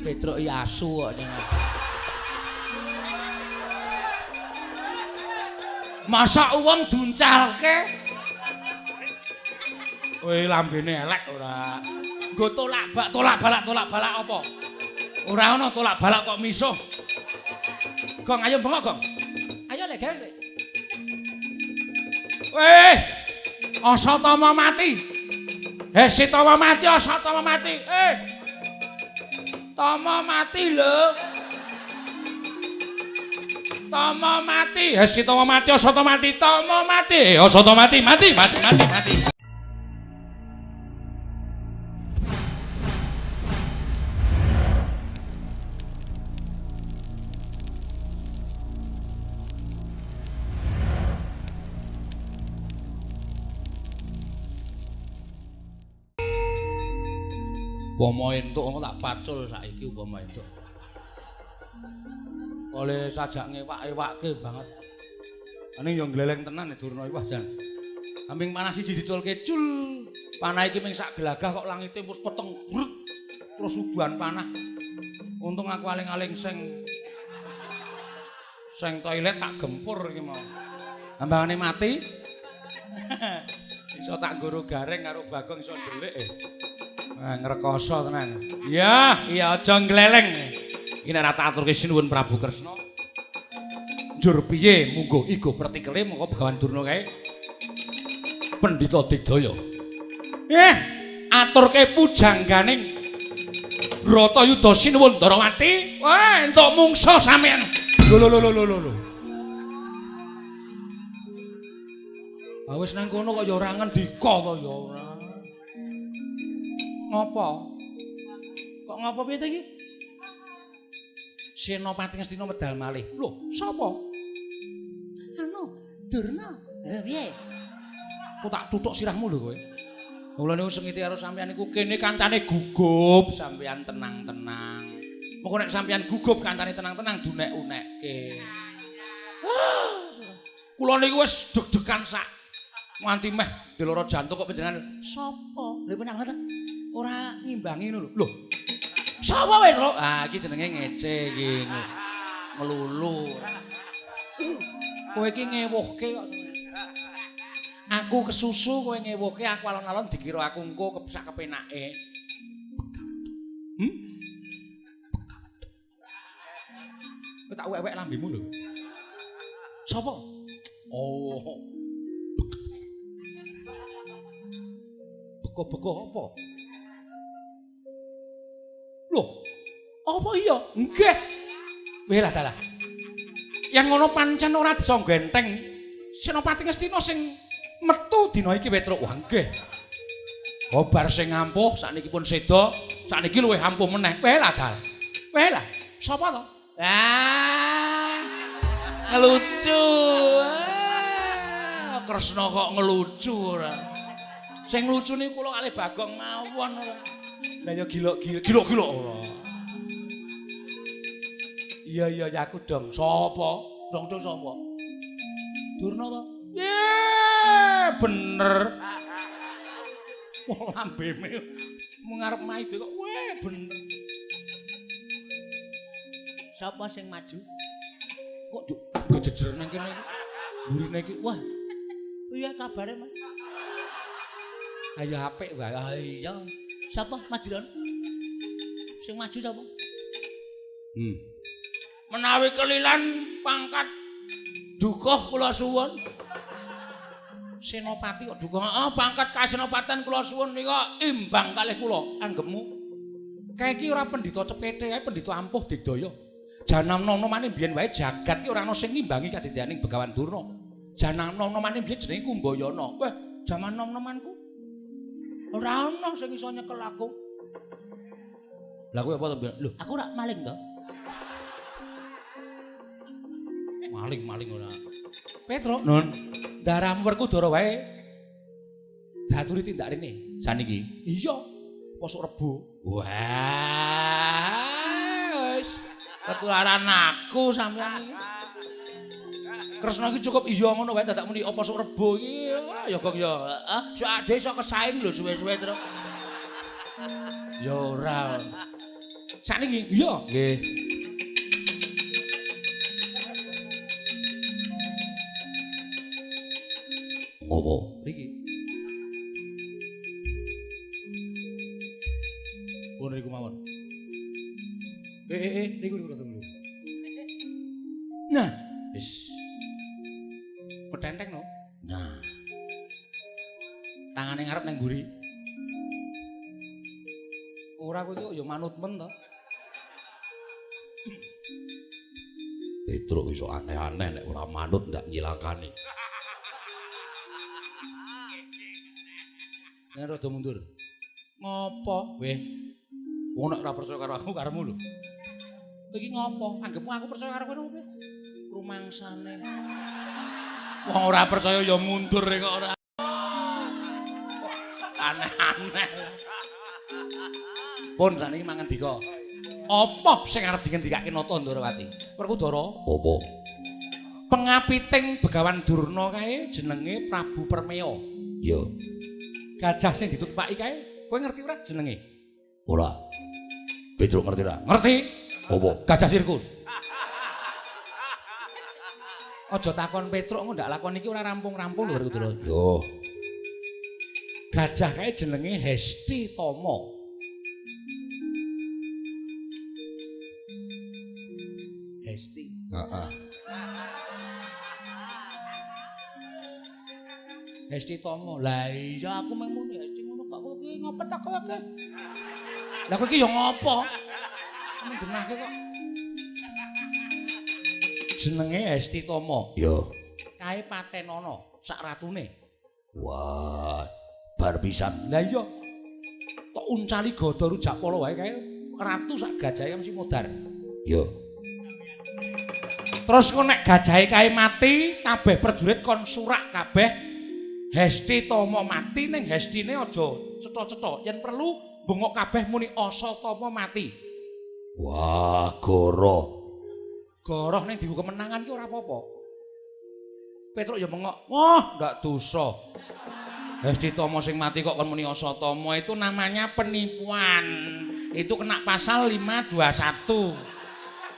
Petruk iki asu kok jenenge. Masa wong duncalke? Kowe lambene elek ora. Nggo tolak bak tolak balak apa? Ora ana tolak balak kok misuh. Gong ayo bengok, Gong. Ayo lek gawe. Weh. Asatama mati. Heh, Sitama mati, Asatama mati. Eh. Tama mati lho. Tama mati. Heh, Sitama mati, Asatama mati, Tama mati. Asatama mati, mati, mati, mati, mati. Upama entuk ngono tak pacul saiki upama entuk. Oleh sajak ngewak-ewake banget. Ning yo gleleng tenan Durna iki wah jan. Ambing panah siji diculke cul. Panah iki ming sak gelagah kok langite wis peteng brut. Terus uban panah. Untung aku aling-aling sing toilet tak gempur iki mau. Ambangane mati. Iso tak nggoro gareng karo Bagong iso ndelik. Wah, ngrekoso tenan. Iya, iya aja ngleleng. Iki nek ora tak aturke sinuwun Prabu Kresna. Njur piye mungguh igo pertikele mongko Begawan Durna kae. Pendhita Digdaya. Aturke pujangganing Bratayuda sinuwun Ndarawati. Wah, entuk mungsa sampean. Lho lho lho lho lho. Ah wis nang kono kok ya ora ngendika to ya ora. Ngopo? Kok ngopo piye ta iki? Senopati Ngastina medal malih. Lho, sapa? Anu, Durna. Lha piye? Kok tak tutuk sirahmu lho kowe. Kula niku sengiti karo sampeyan niku kene kancane gugup, sampeyan tenang-tenang. Moko nek sampeyan gugup kancane tenang-tenang dunek-unekke. Kula niku wis deg-degan sak nganti meh deloro jantung kok panjenengan sapa? Lha penak banget. Ora ngimbangi ngono lho. Lho. Sapa wae, Truk? Ah, iki jenenge ngece iki. Ngelulu. Kowe iki ngewuhke kok. Aku kesusu kowe ngewuhke, aku alon-alon dikira aku engko kepsak kepenake. Kowe tak wek-wek lambemu lho. Sapa? Oh. Beko-beko apa? Loh, apa iya? Nggih. Weh lah dalah. Yen ngono pancen ora bisa genteng. Senopati Ngastina sing metu dina iki Petruk. Wah nggih. Kobar sing ampuh sakniki pun seda, sakniki luwih ampuh meneh. Weh lah dalah. Weh lah. Sapa to? Ah. Ngelucu. Ah, Kresna kok ngelucu ora. Sing lucu niku kula kalih Bagong mawon ora. Lah ya gilok-gilok ora. Iya iya ya aku dong. Sapa? Dong dong sapa? Durna to? Ye, bener. Wah lambene mung arep maido kok weh bener. Sapa sing maju? Kok juk gejejer nang kene iki. Burine iki wah. Piye kabare, Mas? Ayo apik wae. Ah iya. Sapa Madiron? Sing maju sapa? Menawi kelilan pangkat dukuh kula suwun. Senopati kok dukuh. Heeh, pangkat kasenopatan kula suwun nika imbang kalih kula anggepmu. Kae iki ora pendhita cepete kae pendhita ampuh digdaya. Janam nom-nomane biyen wae jagat ki ora ana sing ngimbangi kadidyaning Begawan Durna. Janam nom-nomane biyen jenenge Kumbayana. Wah, jaman nom-nomanku ora ana sing iso nyekel aku. Lah kowe apa to, Mbak? Lho, aku ora maling to. Maling-maling ora. Petruk, Nun. Daramu Werkudara wae. Daturi tindak rene saniki. Iya, posok Rebo. Wah, wis ketularan aku sampeyan iki. Kresna iki cukup iya ngono wae dadak muni apa sok rebo iki ya Gong ya. Heeh, sok ade iso kesaing lho suwe-suwe terus. Ya ora. Sakniki iya nggih. Ngopo? Mriki. Pun niku mawon. Niku niku rada mundur. Nah, wis. Petenteng no. Nah, Tangane ngarep nang mburi. Ora kowe iki ya manut men to. Petruk iso aneh-aneh nek ora manut ndak nyilakani. Nek rada mundur. Ngopo? Weh. Wong nek ora percaya karo aku karepmu lho. Kowe iki ngopo? Anggepmu aku percaya karo kowe opo? Rumangsane. Wong ora percaya ya mundur kok ora. Aneh-aneh. Pun sakniki mangendika. Apa sing arep dingendikake Nata Ndorowati? Werkudara, Apa? pengapiting Begawan Durna kae jenenge Prabu Permea. Ya, Gajah sing ditumpaki kae, kowe ngerti ora jenenge? ora. Petruk ngerti ora? Ngerti? Apa? Gajah sirkus. Aja takon Petruk engko ndak lakon iki ora rampung-rampung lho Werkudara. Yo, Gajah kae jenenge Hesti Tama. Hesti. heeh. Hesti Tama. Lah iya aku mung muni Hesti ngono kok kowe iki ngopet ta kowe iki? Lah kowe iki ya ngopo? Mung genahke kok. Jenenge Hesti Tama. Yo. Kae patenono sak ratune. Wah, bar pisan. Lah iya. Tok uncali gada rujak pala wae kae ratu sak gajahe mesti modar. Yo. Terus kok nek gajahe kae mati, kabeh prajurit kon surak kabeh. Hesti Tama mati ning Hestine aja cetha-cetha. Yen perlu bengok kabeh muni Asatama mati. Wah, goro. Goroh ning diku kemenangan ki ora apa-apa. Petruk ya bengok. Wah, ndak dosa. Hesti Tama sing mati kok kon muni Asatama itu namanya penipuan. Itu kena pasal 521.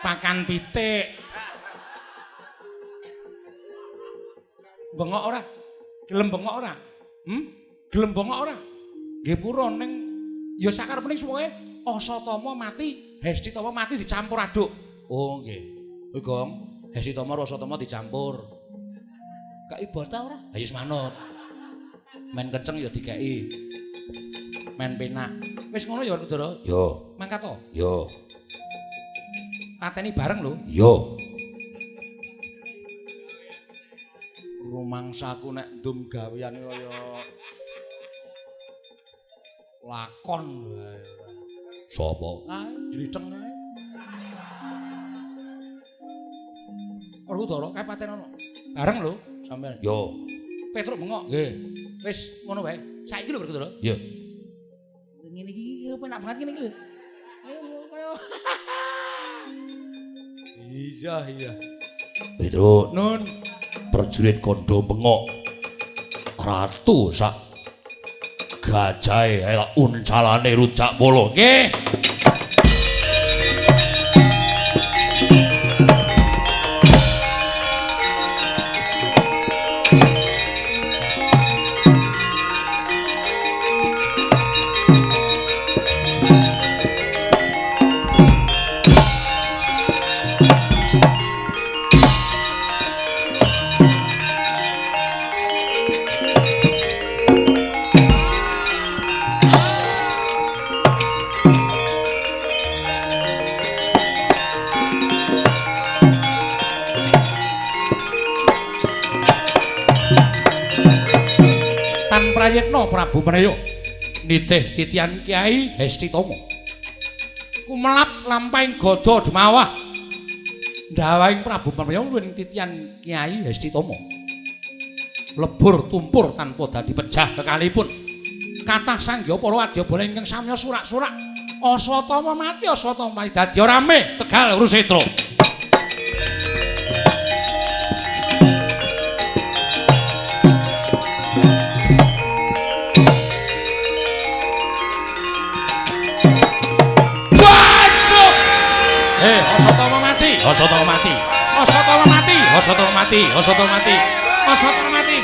Pakan pitik. Bengok ora? Gelem bengok ora? Gelem bengok ora? Nggih purun ning ya sakarepene suwe Asatama mati, Hesti Tama mati dicampur aduk. Oh nggih. Kowe Gong, Hesti Tama karo Asatama dicampur. Gak ibadah ora? Ha ya wis manut. Men kenceng ya dikeki. Men penak. Wis ngono ya Werkudara. Yo, Mangkat to. yo, Pateni bareng lho. yo. Rumangsaku nek ndum gaweane kaya lakon wae. Sopo? Kae jriteng kae. Werkudara kae patenono. Bareng lho sampean. Yo, Petruk bengok. Nggih. Wis ngono wae. Saiki lho Werkudara. yo. Ngene iki penak banget ngene iki lho. Ayo kaya. Iya iya. Petruk, Nun. prajurit kondo bengok. Ratu sak gajahe elak uncalane rujak polo. Nggih. Tan prayitna Prabu Mraya nitih titian Kyai Hesti Tama. Kumelap lampahing gada demawah ndawahing Prabu Mraya luwih titian Kyai Hesti Tama. Lebur tumpur tanpa dadi pejah kekalipun. Kathah sangya para wadyabala ingkang samya surak-surak Aswatama mati Aswatama mati dadi rame Tegal Kurusetra. Aswatama mati, Aswatama mati. Aswatama mati, Aswatama mati, Aswatama mati. Aswatama mati.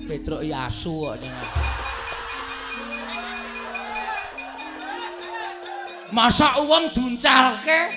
Petruk ya asu kok jenenge. Masa wong duncalke?